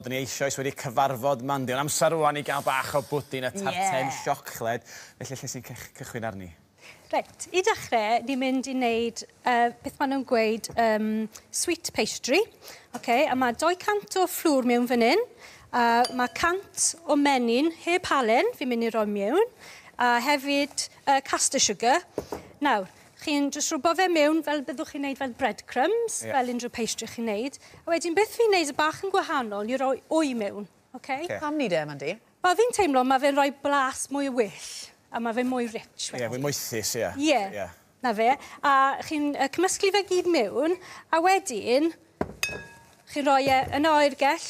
Wel, dyn ni eisoes wedi cyfarfod Mandy, ond amser rwan i gael bach o bwdin a tarten siocled. Felly, lle sy'n cychwyn arni? Reit, i dechrau, ni'n mynd i wneud beth maen nhw'n gweud sweet pastry. Okay, a mae 200 o fflwr mewn fan hyn. Mae 100 o menyn heb halen, fi'n mynd i roi mewn. A hefyd caster sugar. Nawr, chi'n jyst rwbo fe mewn fel byddwch chi'n neud fel breadcrumbs, fel unrhyw pastry chi'n neud. A wedyn beth fi'n neud y bach yn gwahanol i roi wy mewn. Okay? Okay. Pam ni de, Mandy? Wel, fi'n teimlo mae fe'n rhoi blas mwy well a mae fe'n mwy rich. Ie, mwy moethus, ie. Ie. Na fe. A chi'n cymysgu fe gyd mewn, a wedyn chi'n rhoi e yn y oergell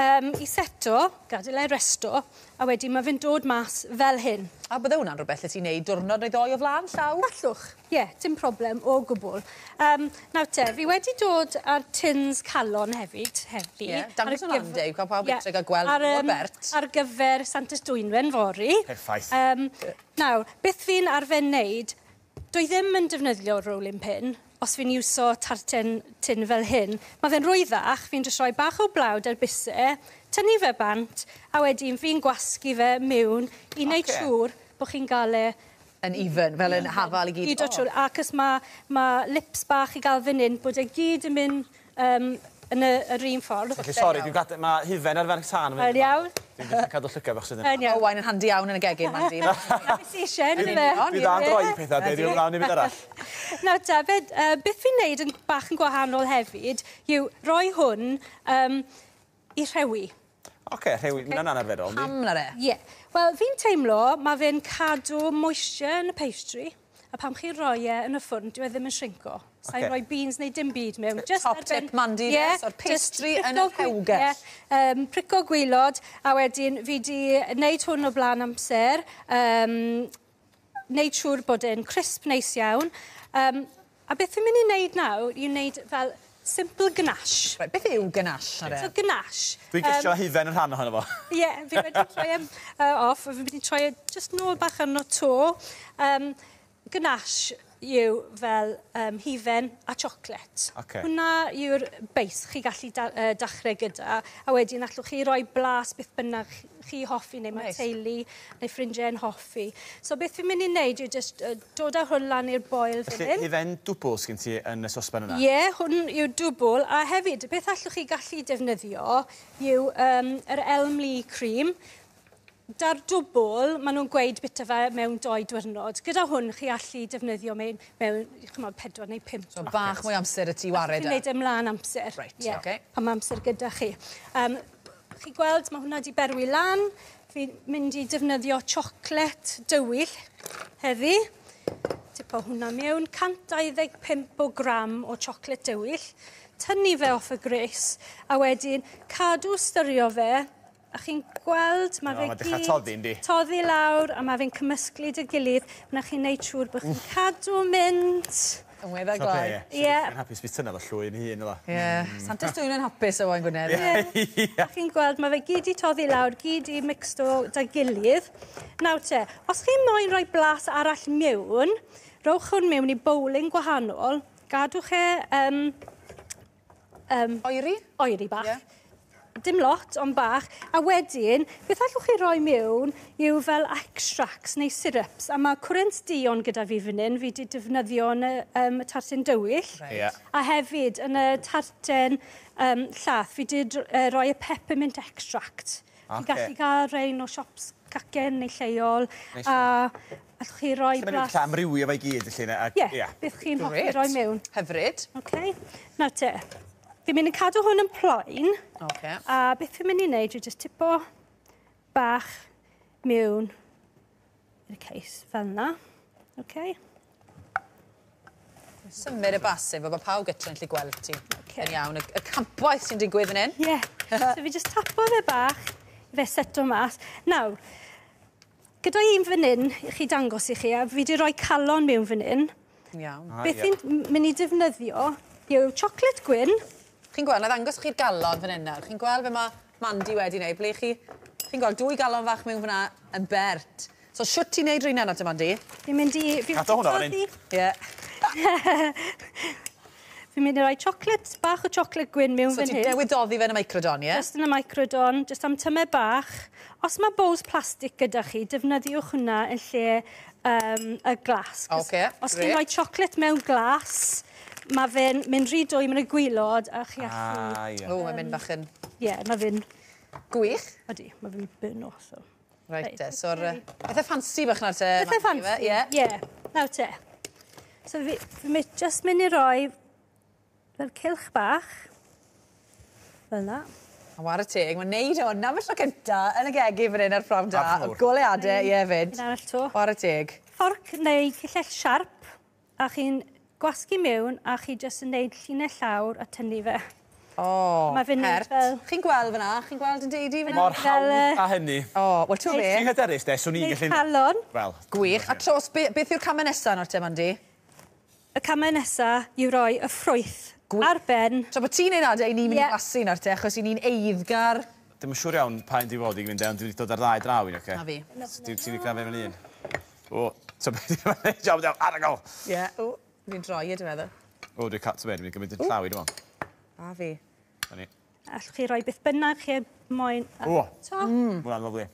i seto, gadael e resto, a wedyn mae fe'n dod mas fel hyn. A bydde hwnna'n rhywbeth lle ti'n neud diwrnod neu ddoi o flaen llaw? Gallwch, ie, dim problem o gwbl. Nawr te, fi wedi dod ar tins calon hefyd, heddi. Ie, dangos nhw'n lan, Dave, cael pawb edrych a gweld mor bert. Ar gyfer Santes Dwynwen fory. Perffaith. Nawr, beth fi'n arfer wneud, dwi ddim yn defnyddio rolling pin, os fi'n iwso tarten tin fel hyn. Mae fe'n rwyddach, fi'n jyst rhoi bach o blawd ar bysau, tynnu fe bant, a wedyn fi'n gwasgu fe mewn i wneud siŵr bod chi'n gael e... Yn even, fel yn hafal i gyd. Gyd o trwy, ac mae lips bach i gael fan hyn, bod e gyd yn mynd yn yr un ffordd. Felly, sori, dwi'n gadael, mae hufen ar ferch tân. Yn iawn. Dwi'n cadw llygad bach sydd yn. Yn iawn. Owain yn handi iawn yn y gegin, Mandy. Na beth sy eisiau, yn fe? Dwi dda'n droi pethau, dwi'n lawn i fynd arall. Nawr te, beth fi'n neud yn bach yn gwahanol hefyd yw roi hwn i rhewi. Oce, rhewi, mae'n anarferol. Pam na re? Ie. Wel, fi'n teimlo mae fe'n cadw moisture yn y pastry, a pam chi'n rhoi e yn y ffwrn, dyw e ddim yn shrinko. Sa'n rhoi beans neu dim byd mewn. Top tip Mandy, so'r pastry yn y rhewgell. Prico gwylod, a wedyn fi di wneud hwn o blaen amser, wneud siŵr bod e'n crisp neis iawn. A beth fi'n mynd i wneud nawr yw wneud fel simple ganache. Right, beth yw ganache ar e? So ganache. Dwi'n gesio hufen yn rhan ohono fo. Ie, fi wedi troi e off, fi wedi troi e just nôl bach arno to. Ganache yw fel hufen a chocolate. Hwna yw'r base chi gallu dachrau gyda, a wedyn allwch chi roi blas beth bynnag chi hoffi, neu mae teulu neu ffrindiau yn hoffi. So beth fi'n mynd i wneud yw just dod â hwn lan i'r boil fan hyn. Hufen dwbl sgyn ti yn y sosban yna? Ie, hwn yw dwbl, a hefyd beth allwch chi gallu defnyddio yw yr Elmlea cream. Da'r dwbl, maen nhw'n gweud bita fe mewn 2 diwrnod. Gyda hwn, chi allu defnyddio mewn 4 neu 5. So bach mwy amser y ti wared e? Chi'n neud e mlaen amser. Reit, oce. Pan mae amser gyda chi. Chi gweld, mae hwnna wedi berwi lan. Fi'n mynd i defnyddio chocolate dywyll heddi. Tipo hwnna mewn. 125 o gram o chocolate dywyll. Tynnu fe off y gres. A wedyn cadw styrio fe. A chi'n gweld, mae fe gyd... Toddi, yndi? Toddi lawr, a mae fe'n cymysglu dy gilydd. Na chi'n neud siŵr bod chi'n cadw mynd. Yn weddau gloi. Ie. Yn hapus fydd tynna fo llwy yn hun, yla. Ie. Santes Dwynwen yn hapus o Owain Gwynedd. Ie. A chi'n gweld, mae fe gyd i toddi lawr, gyd i mixto dy gilydd. Nawr te, os chi'n moyn rhoi blas arall mewn, rowch hwn mewn i bowling gwahanol. Gadwch e... Oeri? Oeri bach. Dim lot, ond bach. A wedyn, beth allwch chi roi mewn yw fel extracts neu syrups. A mae cwrent duon gyda fi fan hyn, fi wedi defnyddio yn y tarten dywyll. A hefyd, yn y tarten llath, fi wedi rhoi y peppermint extract. Chi'n gallu cael rhain o siops cacen neu lleol. A allwch chi roi blas... Mae'n amrywio fe i gyd, felly. Ie, beth chi'n hoffi roi mewn. Hyfryd. Oce. Nawr te. Fi'n mynd i cadw hwn yn ploen. A beth fi'n mynd i wneud yw jyst tipo bach mewn i'r case fel yna. Oce. Symud y basyn, fel bod pawb gytre yn gallu gweld ti. Yn iawn, y campwaith sy'n digwydd fan hyn. Ie. So fi jyst tapo fe bach, i fe seto mas. Nawr, gyda un fan hyn i chi dangos i chi, a fi wedi rhoi calon mewn fan hyn. Iawn. Beth fi'n mynd i defnyddio yw chocolate gwyn. Chi'n gweld, na ddangos chi'r galon fan hyn nawr. Chi'n gweld be mae Mandy wedi wneud, ble chi... Chi'n gweld dwy galon fach mewn fan'na yn bert. So, shwt ti'n neud rheina nawr te, Mandy? Fi'n mynd i... Cadw hwnna fan hyn. Ie. Fi'n mynd i roi chocolate, bach o chocolate gwyn mewn So fan ti'n hyn. newid doddi fe yn y microdon, ie? Just yn y microdon, just am tymed bach. Os mae bowls plastig gyda chi, defnyddiwch hwnna yn lle y glas. 'Cos Ocê, os chi'n grêt. rhoi chocolate mewn glas, mae fe'n mynd rhy dwym yn y gwaelod a chi allu. Ah, ie. O, mae'n mynd bach yn Ie, yeah, mae fe'n. Gwych. Ydy, mae fe'n burn off. So. Reit Reit, te, so'r Pethau ffansi bach nawr te. Pethau Mandy, ffansi. ife? Ie. Ie. Nawr te. So fi just mynd i roi fel cylch bach. Fel 'na. A whare teg, mae'n neud hwn am y tro cynta yn y gegin fan hyn ar Prynhawn Da. Ar ffwr. Goleadau, ie fyd. Un arall to. Whare teg. Fforc neu cyllell siarp, a chi'n gwasgu mewn, a chi jyst yn neud llinell llawr a tynnu fe. O, Mae fe'n neud pert. Chi'n gweld fyna? Chi'n gweld yn deudi fyna? Mor Fel, hawdd a hynny. O, wel, ti'n be? Ti'n hyderus, de, swn i'n Neu gallu calon. Wel. Gwych. A tros, beth yw'r camau nesaf nawr te, Mandy? Y camau nesaf yw roi y ffrwyth ar ben. So bod ti'n neud adeg, i ni'n mynd i Ie. blasu nawr te, achos i ni'n eiddgar. Dim yn siŵr iawn pa un di fod i fynd, ond dwi wedi dod ar ddau draw un, oce? Na fi. So, Ti wedi cael fe fel un? O, so beth i'n mynd? Job, job, ar y gol! Ie. O, fi'n droi e, dwi'n meddwl. O, dwi'n cat to dwi'n gymryd yn llaw i, dwi'n meddwl. A fi. Na ni. Allwch chi roi beth bynnag chi moyn. O! To. Ma' hwnna'n lyfli.